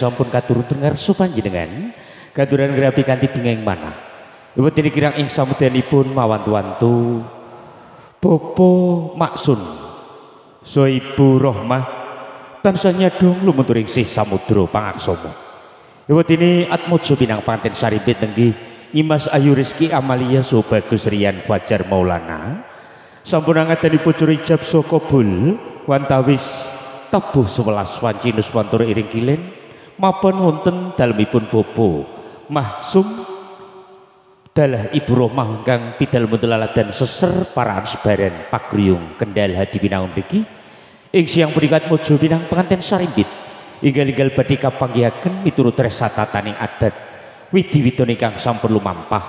sampun katurut ngarsa panjenengan katuran grapi kanthi bingeng manah. Ibu dene kirang ing samudanipun mawantu-wantu Bapak Maksun so Ibu Rohmah tansah nyadong lumunturing sih samudra pangaksama. Ibu dene atmojo pinang panganten sarimbit nenggih Nyimas Ayu Rizky Amalia so Bagus Rian Fajar Maulana sampun angadanipun ijab so kabul wantawis tabuh 11 wanci nuswantara iring kilen mapan wonten dalemipun Bapak Mahsum dalah Ibu Rohmah ingkang pidal laladan seser paraan sebaran Pagruyung Kendal Hadi Winangun mriki ing siang punika atmojo pinang penganten sarimbit inggal-inggal badhe kapanggihaken miturut resatataning adat widi-widone ingkang sampun lumampah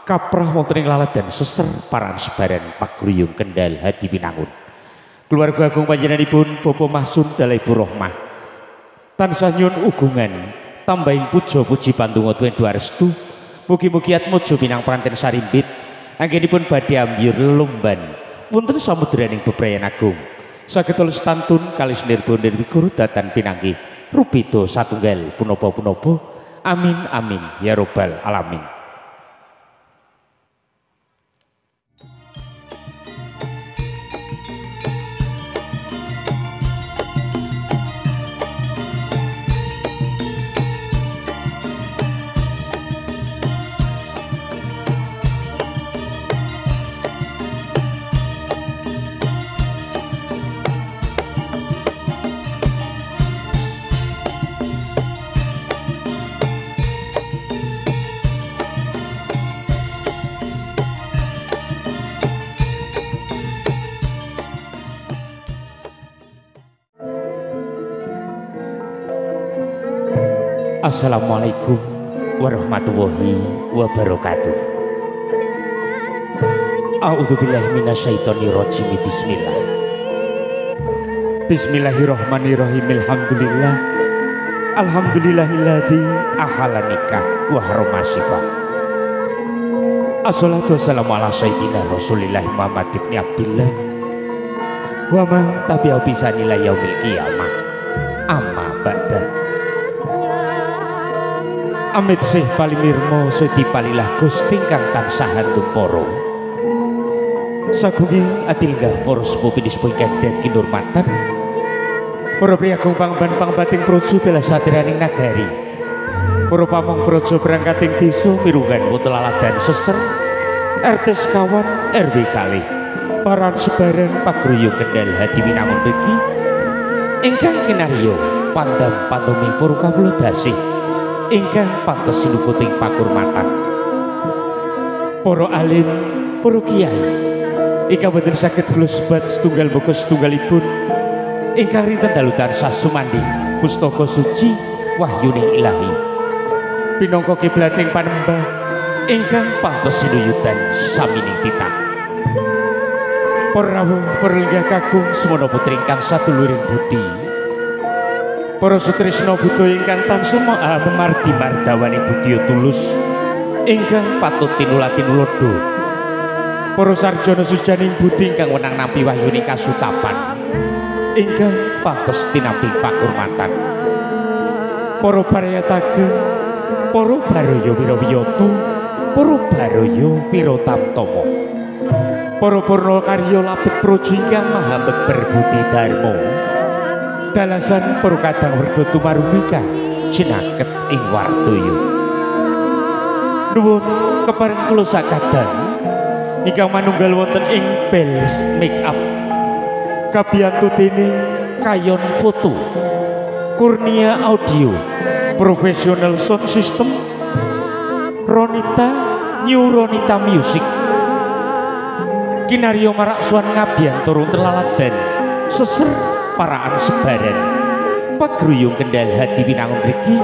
kaprah wonten ing laladan seser paraan sebaran Pagruyung Kendal Hadi Winangun. Keluarga agung panjenenganipun Bapak Mahsun dalah Ibu Rohmah tansah nyuwun ugungan tambahing puja puji pandonga tuwin doa restu mugi-mugi atmojo pinang panganten sarimbit anggenipun badhe ambyur lelumban wonten samudraning bebrayan agung saged tulus tantun kalis nirbonir wikur datan pinanggih rupito satunggal punapa-punapa. Amin amin ya robbal alamin. Assalamualaikum warahmatullahi wabarakatuh. A'udzubillahi minasyaitonirrajim. Bismillah. Bismillahirrahmanirrahim. Alhamdulillah. Alhamdulillahilladzi ahala nikah wa harrama sifah. Assalatu wassalamu ala sayyidina Rasulillah Muhammad ibni Abdillah wa man tabi'ahu bi ihsan ila yaumil qiyamah. Amma ba'da. Amit sih palimirmo sedi palilah Gusti kang tansah antumpara. Sagunge adilnggah para sepuh pinispo ingkang den kinurmatan. Para priyagung pangban pangbating praja dalah satiraning nagari. Para pamong praja berangkating desa mirunggan wonten laladan seser RT sekawan RW kalih. Paran sebaran Pagruyung Kendal Hadi Winangun mriki ingkang kinarya pandam pantoming para kawula dasih ingkang pantes sinukuting pakurmatan. Para alim, para kiai ingkang boten saged kula sebat setunggal buku setunggalipun ingkang rinten dalu tansah sumandhing pustaka suci wahyuning ilahi pinangka kiblating panembah ingkang pantes sinuyudan samining titah. Para rawuh, para lenggah kakung semana putri ingkang satuluring budi, para sutrisna budaya ingkang tansah memardi mardawane budya tulus ingkang patut tinula-tinulodo, para sarjana sujaning budi ingkang wenang nampi wahyuning kasutapan ingkang pantes tinampi pakurmatan, para barayatageng, para baraya wirawiyata, para baraya wiratamtama, para purna karya labet praja ingkang maha berbudi dharma, dalasan para kadang werda tumarumika cinaket ing wartoyo. Nuwun kepareng kula sakadang ingkang manunggal wonten ing Bells Make Up kabiyantu dening Kayon Foto, Kurnia Audio, Professional Sound System, Ronita New Ronita Music, kinarya maraksuan ngabiyantara laladan seser paraan sebaran Pagruyung Kendal Hadi Winangun mriki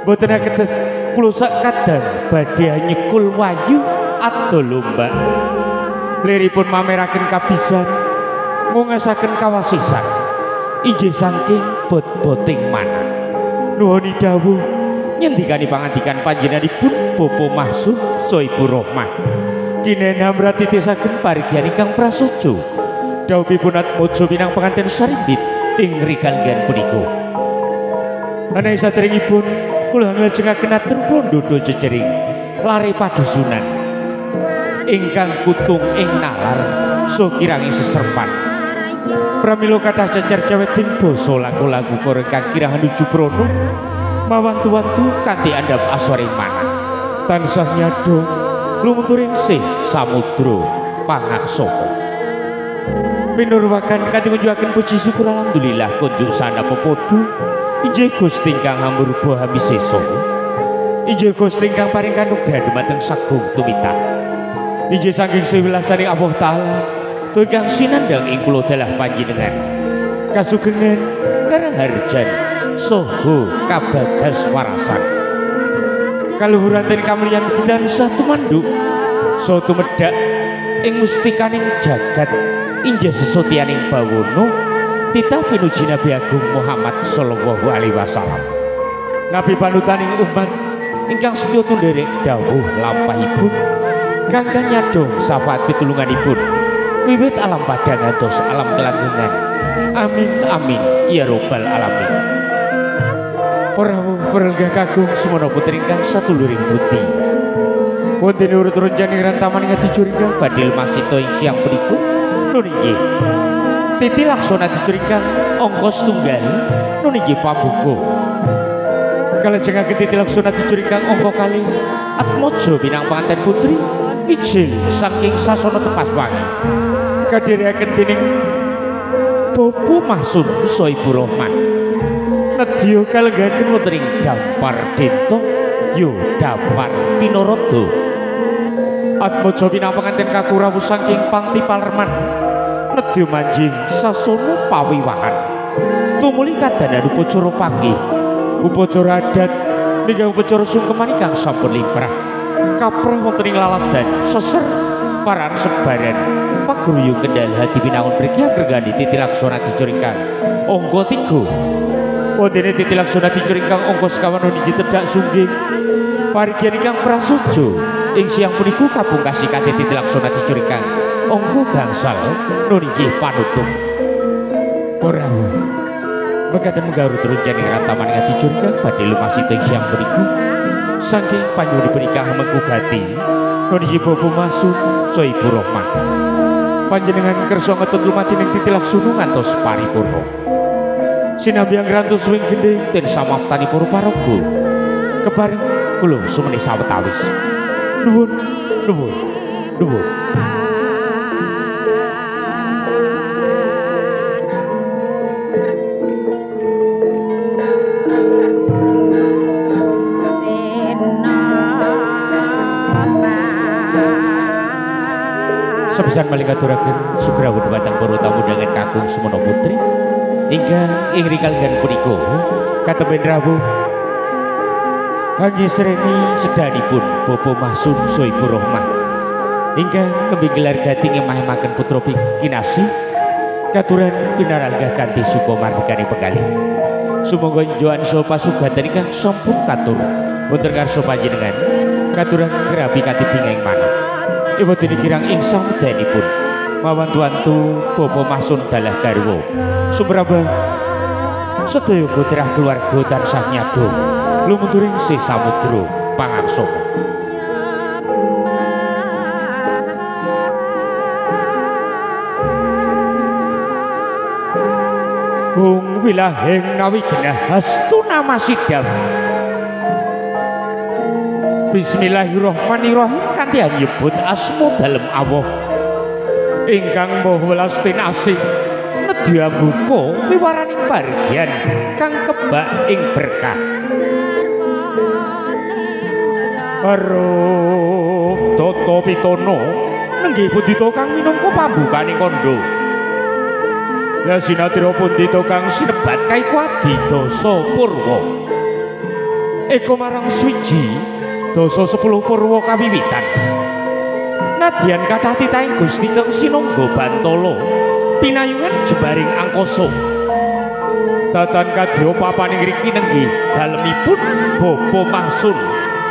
boten aketes kula sakadang badhe nyekul wayu ado lomba liripun mameraken kabisan ngungasaken kawasisan inggih saking bot-boting manah. Nuhoni dawuh nyendikani pangandikan panjenenganipun Bapak Mahsun so Ibu Rohmah kinen hamra titisaken parigian ingkang prasaja dawuhipun atmojo pinang pengantin sarimbit ing rikalenggan punika. Ana saderengipun kula nglajengaken atur kula jejering lare padusunan ingkang kutung ing nalar so kirangi seserpan. Pramila kathah cecer ceweting basa lagu-lagu kora ingkang kirang nuju prana mawantu-wantu kanthi andhap aswaring manah tansah nyadong lumunturing sih samudra pangaksama. Pinurwakan kanthi ngunjukaken puji syukur alhamdulillah kunjuk sana pepodu injih Gusti ingkang hamurba hamisesa, injih Gusti ingkang paring kanugrahan dumateng sagung tumitah, injih saking sewilasaning Allah Ta'ala ingkang sinandhang ing kula dalah panjenengan kasugengan karaharjan saha kabagas warasan kaluhuran ten kamulyan tansah tumanduk saha tumedhak ing mustikaning jagat injih sesotyaning bawana titah pinuji Nabi Agung Muhammad sallallahu alaihi wasallam, nabi panutaning umat ingkang setya tundherek dawuh lampahipun kang kanyadong syafaat pitulunganipun wiwit alam padang ngantos alam kelanggengan. Amin amin ya robbal alamin. Para lenggah kakung semono putri ingkang satuluring putih wonten urut rencaning rantaman ngatijur ingkang badhe masita ing siang punika nun inggih titi laksana tijur ingkang angka setunggal nun inggih pambuka kalajengaken titi laksana tijur ingkang angka kalih atmaja pinang panganten putri ijil saking sasana tepas wangi kadherekaken dening Bopo Mahsun Sohibur Rohmah nedya kalenggahaken wonten ing Dampar Denta yo Dampar Pinarada atmaja pinang panganten kakurawuh saking Pangti Palerman nedya manjing sasana pawiwahan tumuli kadanan upacara panggih upacara adat ninggal upacara sungkeman ingkang sampun limrah kaprah wonten ing laladan seser paran sebaran pagruyung Kendal hadi pinangun mriki angregani titi laksana dijur ingkang angka 3 wontene titi laksana dijur ingkang angka sekawan niji tedhak sungging parigian ingkang prasaja ing siang puniku kabungkasi kanthi titi laksana dijur ingkang angka gangsal nuniji panutup. Para mekaten menggarut rencaning rantaman ngatijur ingkang badhe lumasita ing siang puniku saking panyuwunipun ingkang hamengku gati nuniji Bopo Mahsun Sohibur Rohmah panjenengan kersa ngetut lumati ning titi laksana ngantos paripurna sinambi angrantos wing gendhing den samaptani para paraga kebareng kula sumene sawetawis. Nuwun nuwun nuwun. Sepisan malih ngaturaken sugrawuh dhumateng para tamu undangan kakung semono putri ingkang ing rikalenggan punika katemben rawuh hangisreni sedanipun Bopo Mahsun Sohibur Rohmah ingkang nembe gelar gati ngemah-emaken putra kinasih katuran pinaralgah kanthi suka mardikane penggalih. Sumangga njoan saha pasugatan ingkang sampun katur wonten ngarsa panjenengan katuran ngrapi kanthi bingahing manah. Ibu dene kirang ing samudyanipun mawantu-wantu Bopo Mahsun dalah garwa sumrambah sedaya putra keluarga tansah nyado lumunturing sih samudra pangaksama. Hung wilaheng nawi genah hastuna masidam. Bismillahirrahmanirrahim kanthi nyebut asma dalem Allah ingkang maha welas tinasih nedya buka wiwaraning pargian kang kebak ing berkah. Arup tata pitana nenggih pundita kang minangka pambukane kandha. Lah sinatira pundita kang sinebat kaiku adidasa purwa. Eka marang swiji dasa 10 purwa kawiwitan. Nadyan kathah titahing Gusti kang sinangga bantala pinayungan jembaring angkasa. Datan kadya papaning riki nenggih dalemipun Bopo Mahsun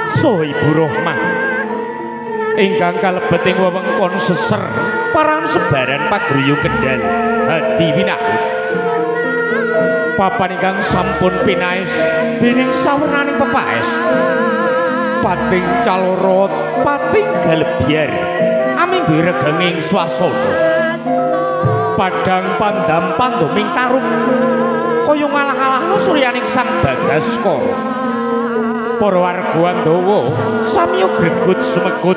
Sohibur Rohmah ingkang kalebet ing wewengkon seser paran sebaran pagruyung Kendal hadi winahun. Papan ingkang sampun pinaes dening sawernaning pepaes. Pating calorot, pating galebyar, amimbi regenging swasana. Padang pandam pandoming tarung, kaya ngalah-alahno suryaning Sang Bagaskara. Para warga Andawa samiya gregut sumegut,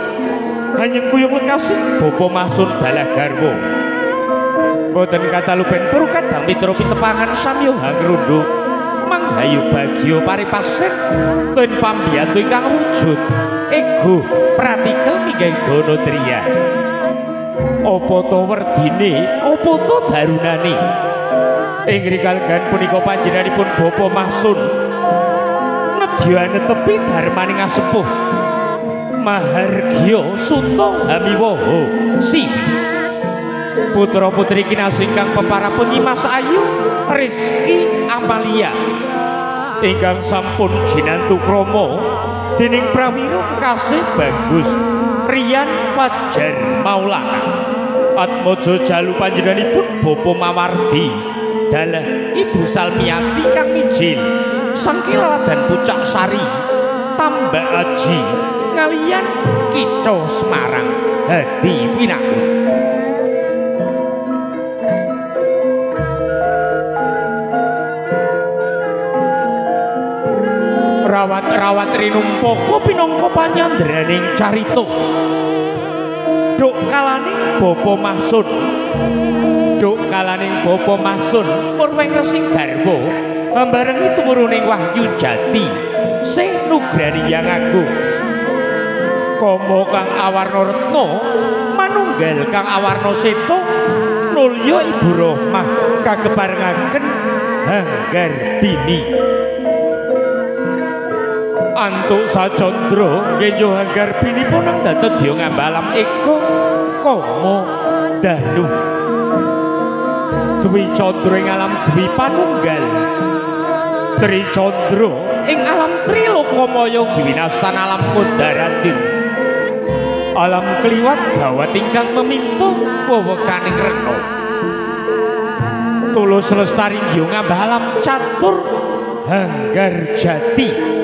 hanyengkuyung lekasing Bapa Mahsun dalah garwa. Boten katalupen para kadang mitra pitepangan samiya hangrunduk, manghayu bagya paripasen tuen pambiyantu ingkang wujud ego pratikel minggah dana driya. Apa to werdine, apa to darunane? Ing rikalgan punika panjenenganipun Bapa Mahsun nedya netepi dharmaning asepuh mahargya suta hamiwaha siwi. Putra putri kinasih ingkang peparapun Nyimas Ayu Rizky Amalia ingkang sampun jinantu krama dening prawira kekasih Bagus Rian Fajar Maulana. Atmaja jalu panjenenganipun Bapa Mawardi dalah Ibu Salmiati kang mijil saking Laladan Pucak Sari Tambak Aji ngalian Kitha Semarang Hadi Winangun. Rawat-rawat rinumpaka pinangka panyandraning carita. Duk kalaning Bapa Mahsun, duk kalaning Bapa Mahsun murweng resing garwa hambarengi tumuruning wahyu jati sing nugrani yang agung. Kama kang awarna retna manunggal kang awarna seta nulya Ibu Rohmah kageparengaken Hanggarbini. Antuk sacandra ngenyo Hanggarbini punang dadya ngambalam eka kama danu. Dwi candra ing alam dwi panunggal, tri candra ing alam trilokamaya giwinastan alam mundaratin. Alam kliwat gawat ingkang meminta wewekaning rena. Tulus lestari ngyo ngambah alam catur Hanggarjati.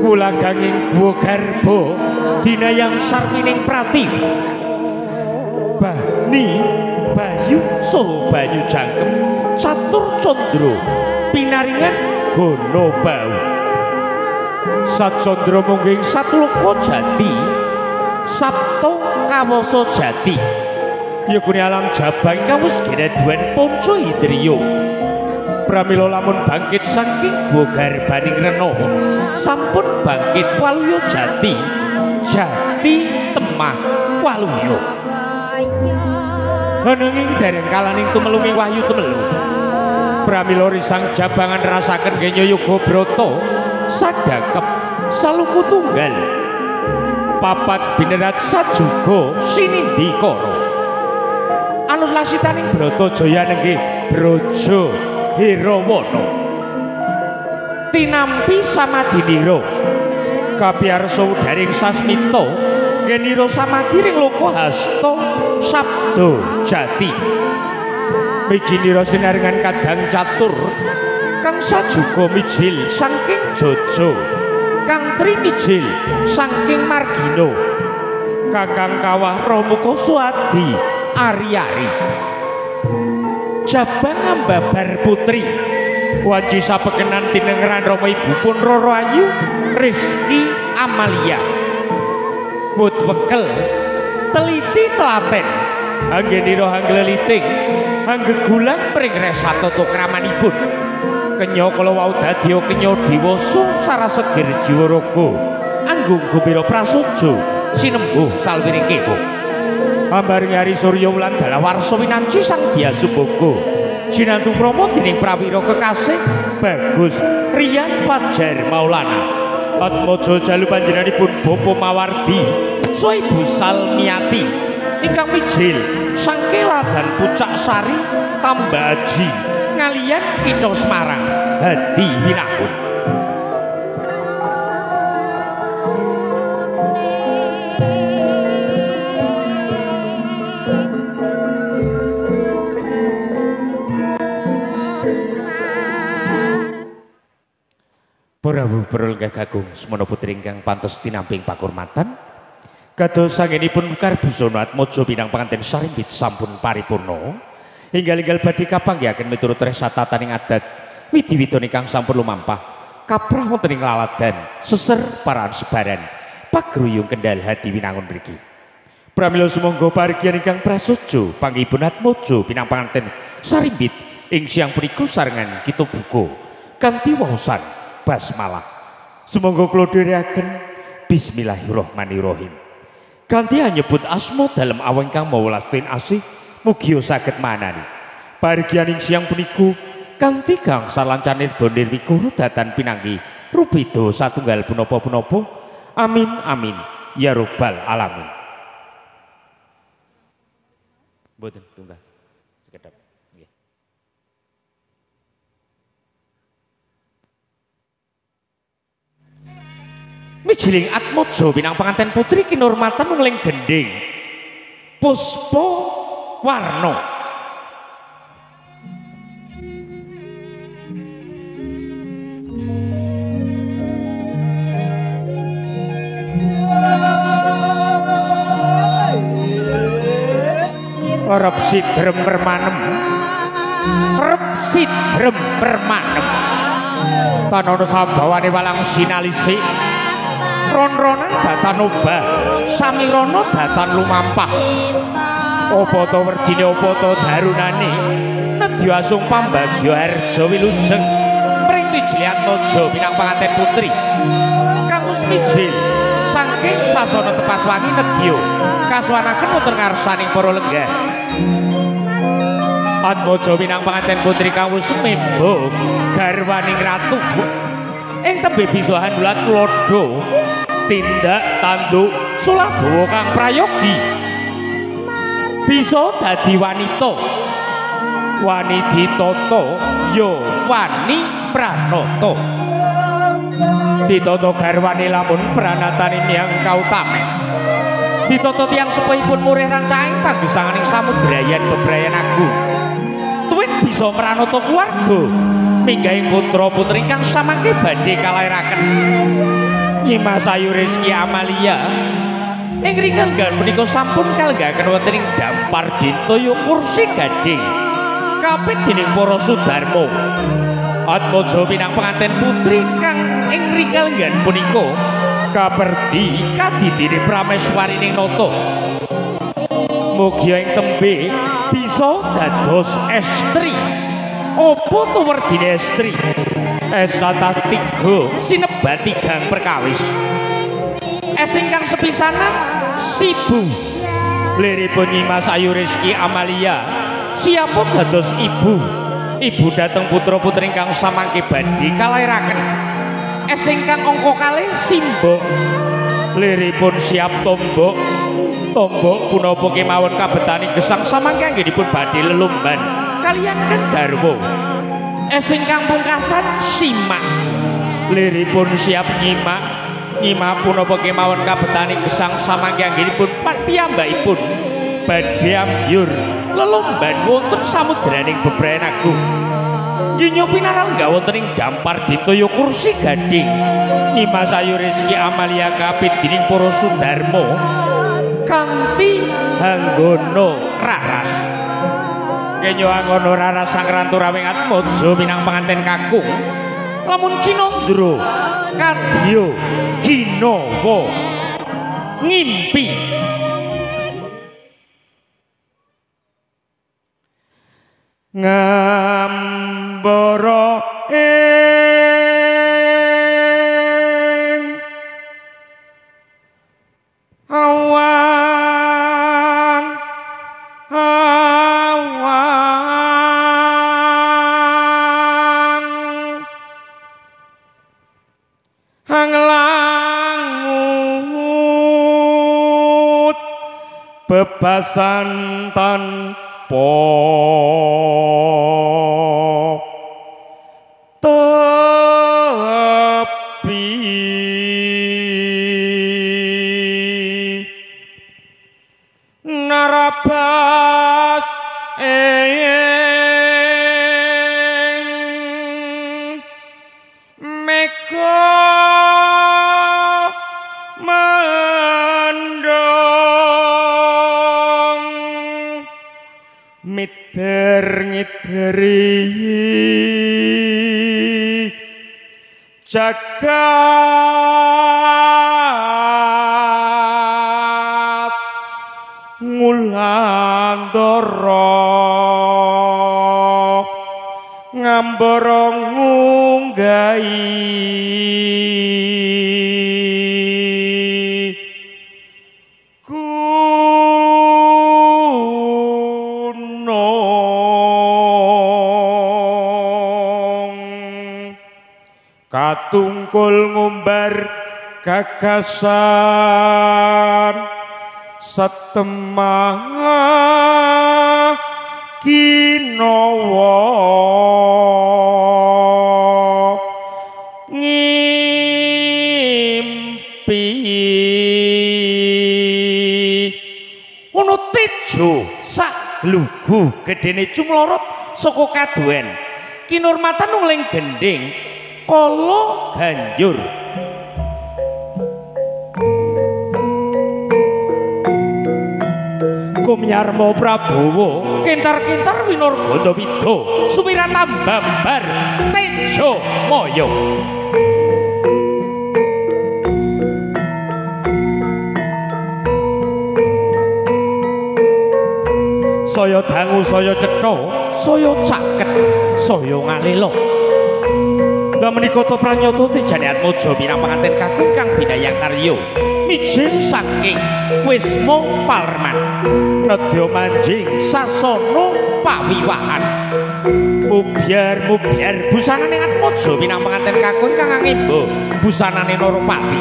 Wulaganging guwa garba dinayang sarwining pratiwi. Bahni bayu saha banyu jangkem catur candra pinaringan gana bau. Sacandra mungging satloka jati sabta kawasa jati. Yekune alam jabang kang wis ginaduan panca indriya. Pramila lamun bangkit saking guwa garbaning rena sampun bangkit waluya jati, jati temah waluya. Ananging dereng kalaning tumelunging wahyu tumelu. Pramila risang jabangan rasaken genya yoga brata sadakep saluku tunggal papat binerat sajuga sinindikara. Anut lasitaning brata jaya nenggih Braja Hirawana. Tinampi samadhinira kapiyarsa udaring sasmita ngenira samadhi ring loka hasta sabda jati. Mijinira sinarengan kadang catur kang sajuga mijil saking jojo, kang trimijil saking margina, kakang kawah romuka suadi ari-ari. Jabang ambabar putri wanci sapekenan tinengeran rama ibu pun Roro Ayu Rizky Amalia. Wut wekel teliti telaten anggenira hanggleliting anggegulang pring resa tata kramanipun. Kenya kala wau dadya kenya dewasa sarasegir jiwa raga anggung gumbira prasaja sinembuh salwiring kepo. Ambaring hari surya wulan dalawarsa winanci sang Dyasuboga sinantung krama dening prawira kekasih Bagus Rian Fajar Maulana. Atmaja jalu panjenenganipun Bapa Mawardi saha Ibu Salmiati ingkang mijil saking Ladan Pucak Sari Tambak Aji ngalian Kitha Semarang Hadi Winangun. Prabu Brolga Kakung semono putri ingkang pantes tinamping pakurmatan. Kados anggenipun Karbusana Atmaja pinang panganten sarimbit sampun paripurna. Enggal-enggal badhe kapanggihaken miturut resatataning adat widi-widone ingkang sampun lumampah kaprah wonten ing laladan seser paraan sebaran pagruyung Kendal Hadi Winangun mriki. Pramila sumangga parigyan ingkang prasaja panggihipun Atmaja pinang panganten sarimbit ing siang punika sarengan kita buka kanthi waosan basmalah. Sumangga kula dherekaken bismillahirrahmanirrahim. Kanthi nyebut asma dalem awang kang mawa lastuin asih mugi saged manani. Parigyan ing siang punika kanthi gangsal lancanir bondir wikuru datan pinanggi rubeda satunggal punapa-punapa. Amin amin ya robbal alamin. Mboten tunggal sekedap. Nggih. Mijiling Atmaja pinang panganten putri kinurmatan mungling gendhing Puspa Warna. Rep sidrem permanem, rep sidrem permanem, tanono sabawane walang sinalisi. Ron-ronan datan obah, samirono datan lumampah. Apa to werdine apa to darunane, nedya asung pambagya harja wilujeng mring Mijil Atmaja pinang panganten putri. Kang wis mijil saking sasana tepas wangi nedya kasuwanaken wonten ngarsaning para lenggah. Atmaja pinang panganten putri kang wis membo garwaning ratu. Ing tembe bisa handulat tuladha tindak tanduk sulabawa kang prayogi bisa dadi wanita wani ditata ya wani pranata ditata garwane lamun pranatane miyang kautamen ditata tiyang sepuhipun murih rancanging panggesanganing samudrayan bebrayan agung tuwin bisa mranata keluarga minggahing putra putri kang samangke badhe kalairaken. Nyimas Ayu Rizky Amalia ing ringenggan punika sampun kalenggahaken wonten ing dampar dintaya kursi gading kapit dening para sudarma. Atmaja pinang penganten putri kang ing ringenggan punika kaperdi kadidine prameswarining nata. Mugia ing tembe bisa dados estri. Apa to werdine estri? Esatah tiga sinebat tigang perkawis. Es ingkang sepisanan sibu. Liripun Nyimas Ayu Rizky Amalia siapa dados ibu. Ibu dateng putra putri ingkang samangke badhe kalairaken. Es ingkang angka kalih simbok. Liripun siap tombok. Tombok punapa kemawon kabetani gesang samangke anggenipun badhe lelumban kalian kang garwa. Es ingkang pungkasan simak. Liripun siap nyimak. Nyimak punapa kemawon kabetani gesang samangke anggenipun piyambakipun badhe ambyur lelumban wonten samudraning bebrayan agung. Nyinyo pinaralengga wonten ing dampar ditaya kursi gading. Nyimas Ayu Rizky Amalia kapit dening para sudarma kanthi hanggono raras. Kenyo anggono raras sang rantu rawing Atmaja minang panganten kakung. Lamun cinandra kadya ginawa ngimpi. Ngambara ing awang awang hang langut bebasan tanpa tepi narabas ing mega. mendung mider ngideri jagat ngulandara ngambara ngunggahi gunung katungkul ngumbar gagasan setemah kinawa ngimpi ono tejo sak glugu gedene cumlorot saka kaduwen kinurmatan nungling gendhing kala ganjur. Kumyarma Prabowo kintar-kintar winurganda wida sumirata babar tejo maya. Saya dangu saya cetha saya caket saya ngalela. Lah menika ta pranyata tejane Atmaja mirang panganten kakung kang binayang karya mijil saking Wisma Parman nedya manjing sasana pawiwahan. Mubyar-mubyar busanane Atmaja minang panganten kakung kang ngimba busanane Narapati.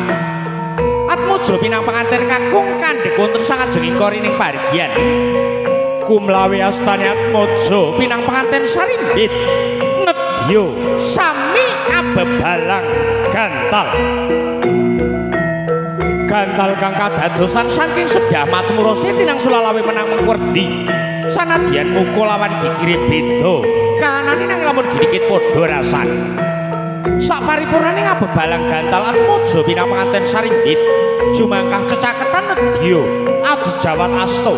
Atmaja minang panganten kakung kandhek wonten sangajenging korining pargian. Kumlawe astane Atmaja pinang panganten sarimbit nedya sami abebalang gantal. Gantal kang kadadosan saking sedah matmura tinang sulalawe menang mengwerdi sanadyan muka lawan gigire beda kahanane nang lamun dikit padha rasane. Saparipurnane ngabebalang gantal Atmaja pinang panganten sarimbit jumangkah cecaketan nedya ajejawat asta.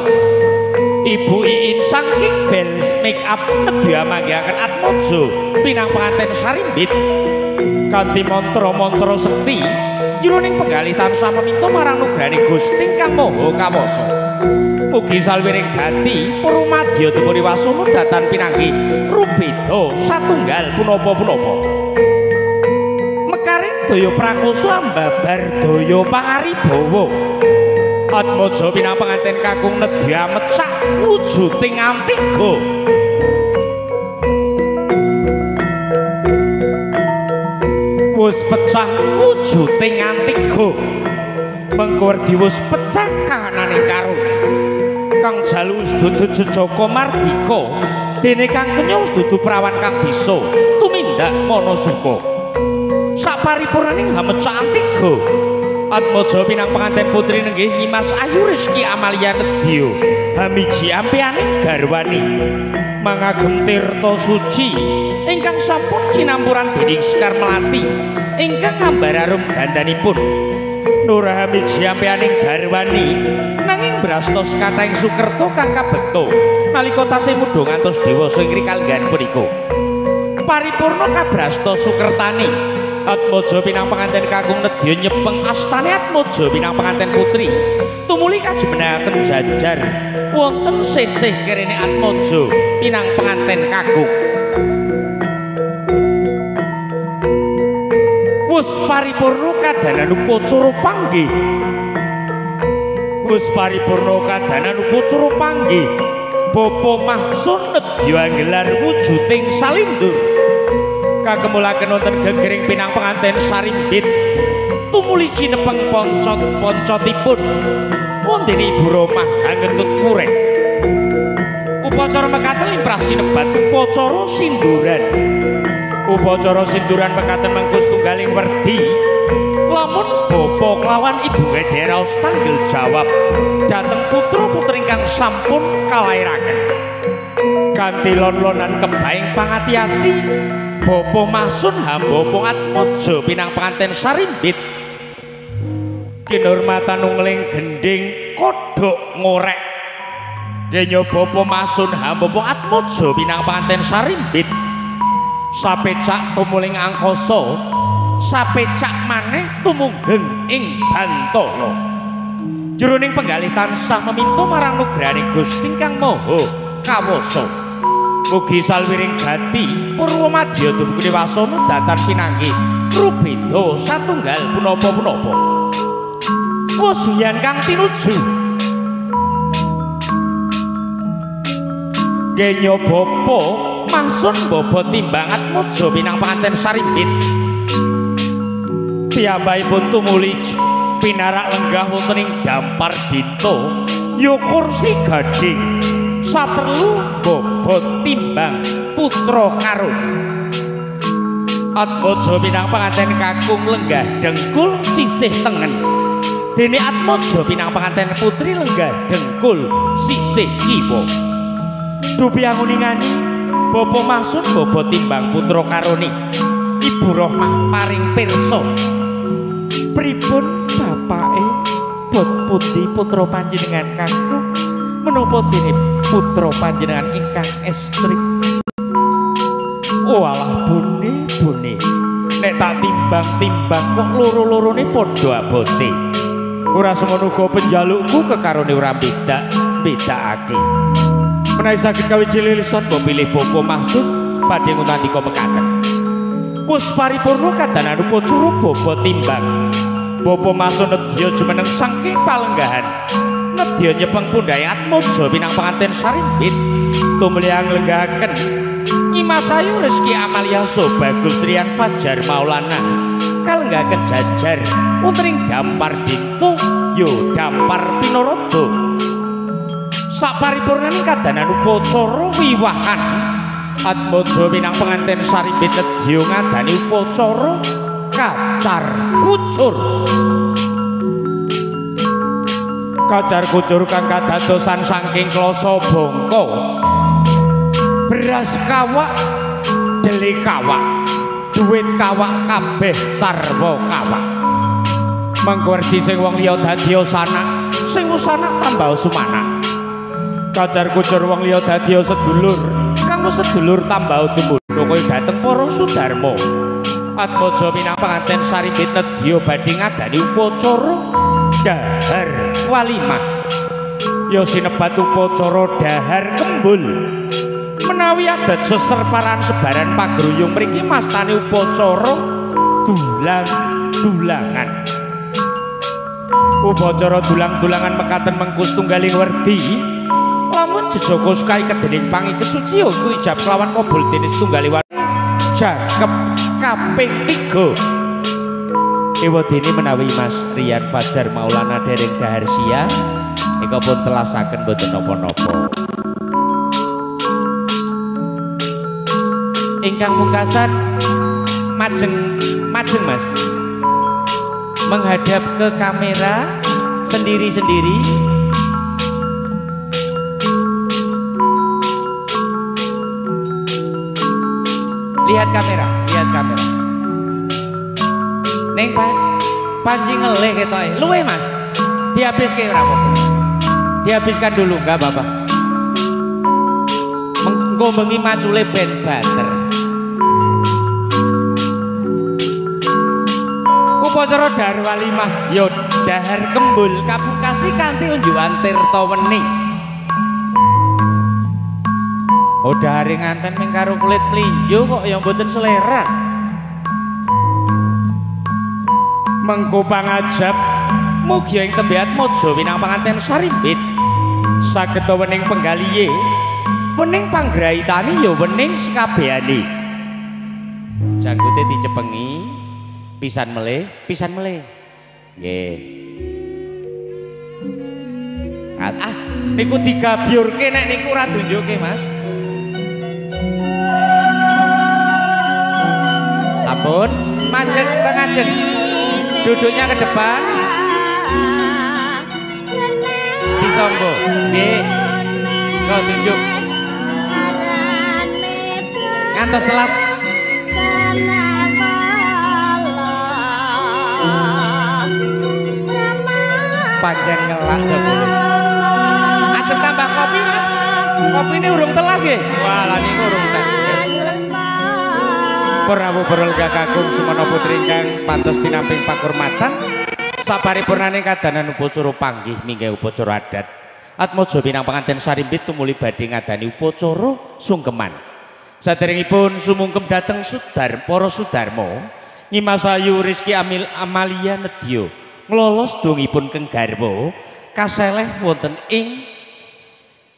Ibu Iin saking Bels Make Up nedya manggihaken Atmaja pinang panganten sarimbit kanthi mantra-mantra sekti jroning penggalih tansah meminta marang nugrahane Gusti kang Maha Kawasa. Mugi salwiring gati purmadya dipun wasana datan pinanggih rubeda satunggal punapa-punapa. Mekaring daya prakosa ambabar daya pangaribawa. Atmaja pinang panganten kakung nedya mecak wujuding antiga. Wus pecah wujuding antiga. Mengko werdi wus pecah kahanane karone. Kang jalu wis dudu jejaka mardika, dene kang kenya wis dudu prawan kang bisa tumindak manasuka. Saparipurnaning hamecak antiga, Atmaja pinang panganten putri nenggih Nyimas Ayu Rizky Amalia nedya hamiji ampianing garwani mangagem tirta suci ingkang sampun cinampuran dening Sekar Melati ingkang ngambar arum gandanipun. Nurah hamiji ampianing garwani nanging brastos kathahing sukerta kang kabekta nalika tasih mudha ngantos dewasa ing rikalenggahan punika. Paripurna kabrasta sukertane Atmaja pinang panganten kakung nedya nyepeng astane Atmaja pinang panganten putri tumuli kajumenangaken jajar wonten sisih kerene Atmaja pinang panganten kakung. Wus paripurna kadanan upacara panggih. Wus paripurna kadanan upacara panggih. Bapa Mahsun nedya anggelar wujuding salindur. Kakemulaken wonten gegering pinang panganten sarimbit tumuli cinepeng poncot-poncotipun wonten Ibu Romah angetut murek. Upacara mekaten limrah sinebat upacara sinduran. Upacara sinduran mekaten mengkus tunggaling werdi lamun bapa kelawan ibu raos tanggel jawab dhateng putra-putri ingkang sampun kalairaken. Kanthi lon-lonan kebaing pangati-ati Bapa Masun hamba Atmaja pinang penganten Sarimbit. Kinurmatan ungling gendhing kodhok ngorek. Kenya Bapa Masun hamba Atmaja pinang penganten Sarimbit. Sapecak tumuling angkasa, sapecak maneh tumunggeng ing bantala. Jroning penggalih tansah meminta marang nugrahane Gusti Kang Maha Kawasa. Mugi salwiring gati purwa madya dumugi wasana datan pinanggih rubeda satunggal punapa-punapa. Wusuyan kang tinuju. Kenya Bapa Masun bobot timbang Atmaja pinang panganten Sarimbit. Piyambakipun tumuli pinarak lenggah wonten ing dampar dita ya kursi gading saperlu bobot timbang putra karone. Atmaja pinang panganten kakung lenggah dengkul sisih tengen. Dene Atmaja pinang panganten putri lenggah dengkul sisih kiwa. Dupi anguningani Bapa Masun bobot timbang putra karone. Ibu Rohmah paring pirsa. Pripun bapake bot pundi putra panjenengan kakung? Menapa dene putra panjenengan ingkang estri? Walah bune bune, nek tak timbang-timbang kok loro-lorone padha abote. Ora semono uga penjalukku kekarone ora beda-bedakake. Menawi saged kawiji lilisan mbok pilih Bapa Masun badhe ngundika mekaten. Wus paripurna kadanan upacara bobot timbang. Bapa Masun nedya jumeneng saking palenggahan. Nedya nyepeng pundhae Atmaja pinang panganten Sarimbit. Tumliyang lenggahaken Nyimas Ayu Rezeki Amalia Sobagus Rian Fajar Maulana. Kalenggahaken jajar wonten ing dampar dita ya dampar pinaradha. Saparipurnaning kadanan upacara wiwahan Atmaja pinang penganten Sarimbit nedya ngadani upacara kacar kucur. Kacar kucur kang kadadosan saking klasa bangka, beras kawak, dele kawak, duit kawak kabeh sarwa kawak. Mengko werdi sing wong liya dadi sanak, sing sanak tambah sumanak. Kacar kucur wong liya dadi sedulur, kang sedulur tambah dumuno kaya dhateng para sudarma. Atmaja minang panganten Sarimbit nedya badhe ngadani upacara dahar walimah. Ya sinebat upacara dahar kembul. Menawi adat seserparan sebaran pagruyung mriki mastane upacara dulang-dulangan. Upacara dulang-dulangan mekaten mengkus tunggaling werdi. Lamun jejaka sukai kedening pangi kesuci iku ijab kelawan kabul dene setunggal jagep kaping 3. Ewadene menawi Mas Rian Fajar Maulana dereng dahar siang eka pun telasaken boten napa-napa. Ingkang pungkasan majeng majeng Mas, menghadap ke kamera sendiri-sendiri. Lihat kamera, lihat kamera. Neng panji ngelih ketoke. Luwe Mas. Dihabiske ora apa-apa. Dihabiskan dulu enggak apa-apa. Mengko bengi macule ben banter. Upacara dahar walimah ya dahar kembul kapungkasi kanthi unjukan tirta wening. Oh dahare nganten ming karo kulit mlinjo kok ya mboten selera. Mengko pangajab mugi ing tembe Atmaja winang panganten Sarimbit saged wening penggalihe, wening panggraitane ya wening sekabehane. Janggote dicepengi pisan melih, pisan melih. Nggih. Ah, niku digabyurke nek niku ora dunjuke, Mas. Sampun, majeng teng ajeng. Duduknya ke depan. Disonggo. Nggih. Kok tunjuk. Ngantos telas. Pancen ngelak jebule. Ajeng tambah kopi, Mas. Kopine urung telas nggih. Wah, lha niku urung tes. Prabu Parelga Kakung Sumono Putri ingkang pantes tinamping pakurmatan saparipurnaning kadanan upacara panggih minggah upacara adat. Atmaja pinang panganten sarimbit tumuli badhe ngadani upacara sungkeman. Saderengipun sumungkem dhateng Sudar para Sudarma, Nyimas Ayu Rizky Amil Amalia nedya nglolos dungipun keng garwa kaseleh wonten ing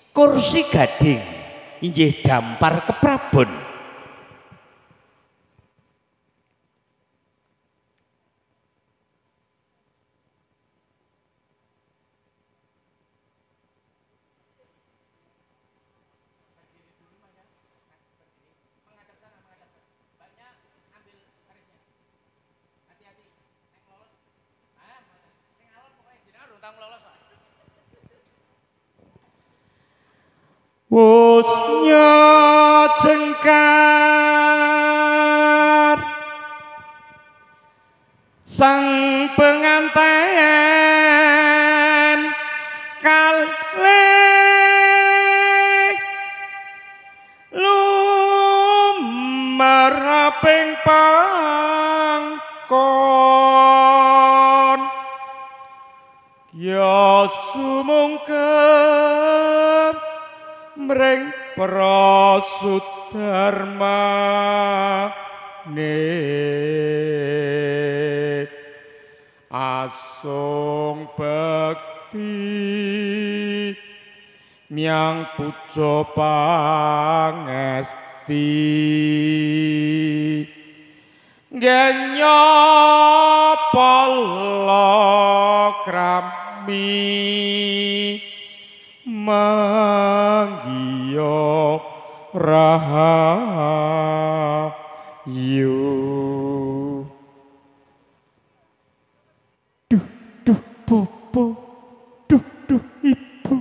kursi gading inggih dampar keprabon. Wusnya jengkar sang penganten kalih lumeraping pangkon ya sumungkem mring para sudarma ne asung bekti miang puja pangesti genyo palakrami manggiya rahayu. Duh duh bopo, duh duh ibu,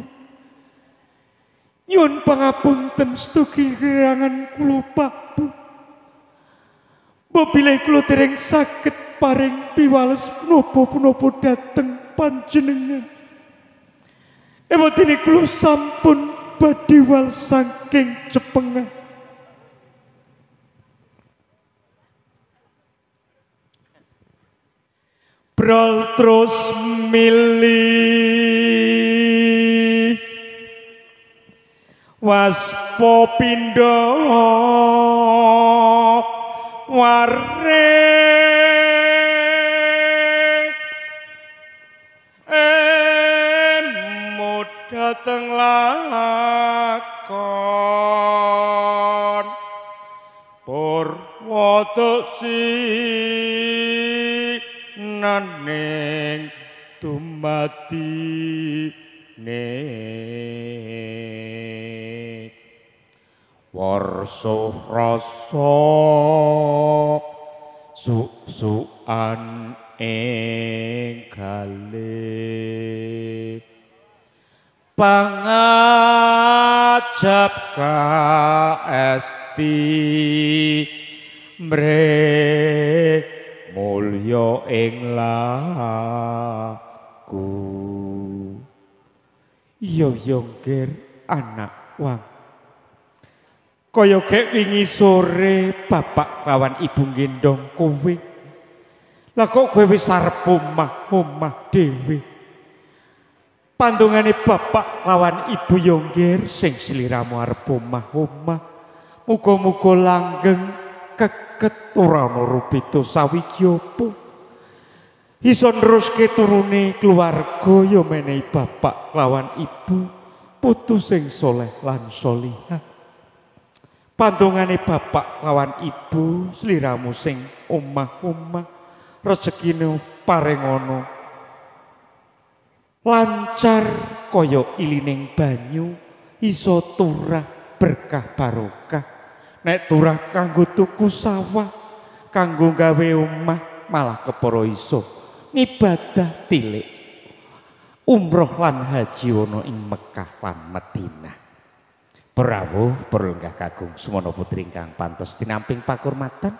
nyuwun pangapunten setugi kirangan kula Pak Bu. Mbok bilih kula dereng saged paring piwales menapa-menapa dhateng panjenengan. Ewadene kula sampun badhe wal saking cepengan. Brol terus milih waspo pindha ware dateng lakon purwadasinaning dumadi ne warsa rasa suk-sukan ing galih pangajap kaesti mre mulya ing laku. Iya yongger anak wang kaya gek wingi sore bapak kawan ibu gendong kowe, lah kok kowe wis arep omah-omah dhewe. Pandungane bapak lawan ibu yongger sing sliramu arep omah-omah muga-muga langgeng keket ora ana rubita sawiji apa iso neruske turune keluarga ya menehi bapak lawan ibu putu sing soleh lan solihah. Pandungane bapak lawan ibu sliramu sing omah-omah rezekine paring ana lancar kaya ilining banyu iso turah berkah barokah. Nek turah kanggo tuku sawah, kanggo gawe omah, malah kepara iso ngibadah tilik umroh lan haji ana ing Mekah lan Madinah. Prawuh perlenggah kakung Sumono Putri ingkang pantes tinamping pakurmatan.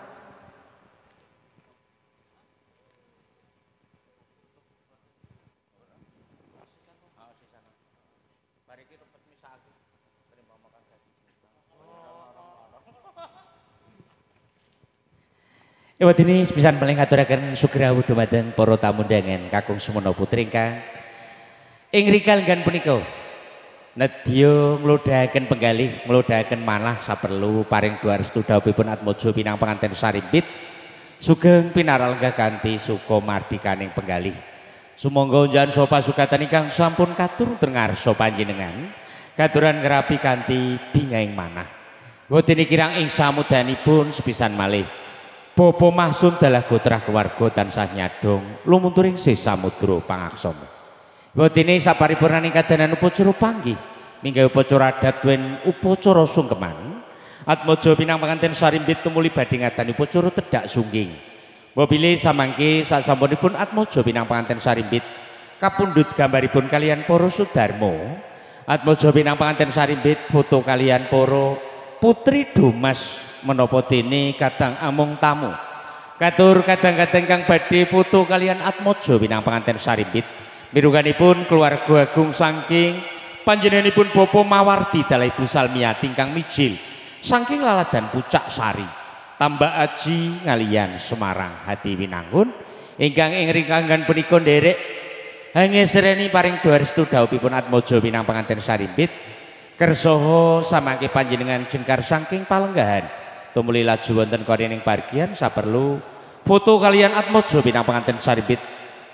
Lewat ini sepisan paling ngaturaken sugrawuh dumateng para tamu undangan kakung Sumono Putri ingkang ing rikalenggan punika nedya nglodhaken penggalih, nglodhaken manah saperlu paring doa restu dhawuhipun Atmojo pinang panganten sarimpit sugeng pinaranggah kanthi suka mardikaning penggalih. Sumangga unjahan saha pasukatan ingkang sampun katur ngarsa panjenengan katuran ngrapi kanthi bingahing manah. Wetene kirang ing samudanipun sepisan malih Bapak Mahsun dalah gotrah keluarga tansah nyadong lumunturing sih samudra pangaksama. Wetene saparipurnaning kadanan upacara panggih minggah upacara adat wen upacara sungkeman. Atmojo pinang panganten sarimbit tumuli badhe ngadani upacara tedhak sungging. Mbok bilih samangke sasampunipun Atmojo pinang panganten sarimbit kapundhut gambaripun kalian para sudarma. Atmojo pinang panganten sarimbit foto kalian para putri Domas menapa dene kadang amung tamu. Katur kadang-kadang kang badhe foto kalian Atmojo pinang panganten sarimbit mirungganipun keluarga agung saking panjenenganipun Bapak Mawardi dalah Ibu Salmiati ingkang mijil saking Laladan Pucak Sari Tambak Aji Ngaliyan Semarang Hati Winangun ingkang ing ringkanggan punika nderek hangesereni paring doa restu dhawuhipun Atmojo pinang panganten sarimbit kersaha samangke panjenengan jengkar saking palenggahan tumuli laju wonten korining pargian saperlu foto kalian Atmojo pinang panganten sarimbit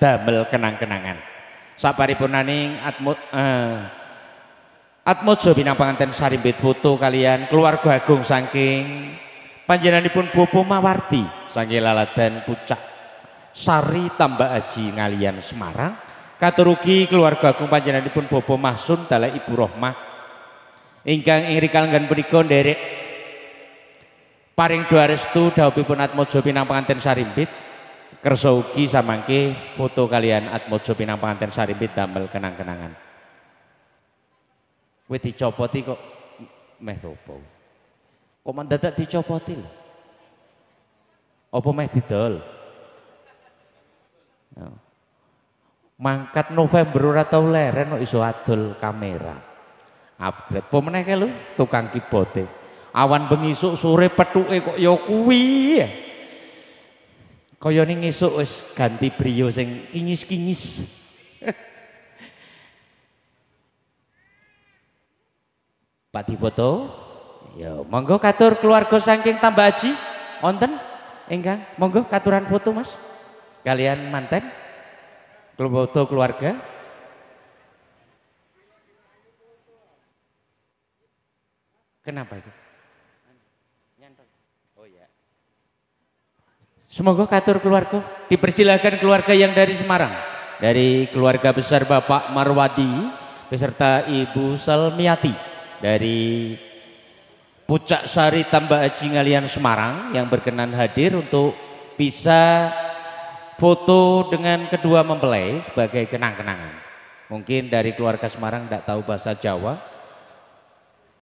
damel kenang-kenangan. Saparipurnaning Atmojo pinang panganten sarimbit foto kalian keluarga agung saking panjenenganipun Bapak Mawardi saking Laladan Pucak Sari Tambak Aji Ngaliyan Semarang katur ugi keluarga agung panjenenganipun Bapak Mahsun dalah Ibu Rohmah ingkang ing rikalenggan punika nderek paring doa restu dhawuhipun Atmojo pinang panganten sarimbit kersa ugi samangke foto kalian Atmojo pinang panganten sarimbit damel kenang-kenangan. Kowe dicopoti kok meh opo? Kok mendadak dicopoti lho? Apa meh didol? Mangkat November ora tau leren kok iso adol kamera. Upgrade. Apa meneh kae lho tukang keyboarde. Awan bengi esuk sore pethuke kok ya kuwi. Kayane ngesuk wis ganti brio sing kinyis-kinyis. Pak dipoto. Ya, monggo katur keluarga saking Tambak Aji wonten ingkang monggo katuran foto Mas. Kalian manten foto keluarga. Kenapa itu? Oh ya. Semoga katur keluarga, dipersilakan keluarga yang dari Semarang, dari keluarga besar Bapak Marwadi beserta Ibu Salmiati dari Pucak Sari Tambak Aji Ngaliyan Semarang yang berkenan hadir untuk bisa foto dengan kedua mempelai sebagai kenang-kenangan. Mungkin dari keluarga Semarang tidak tahu bahasa Jawa.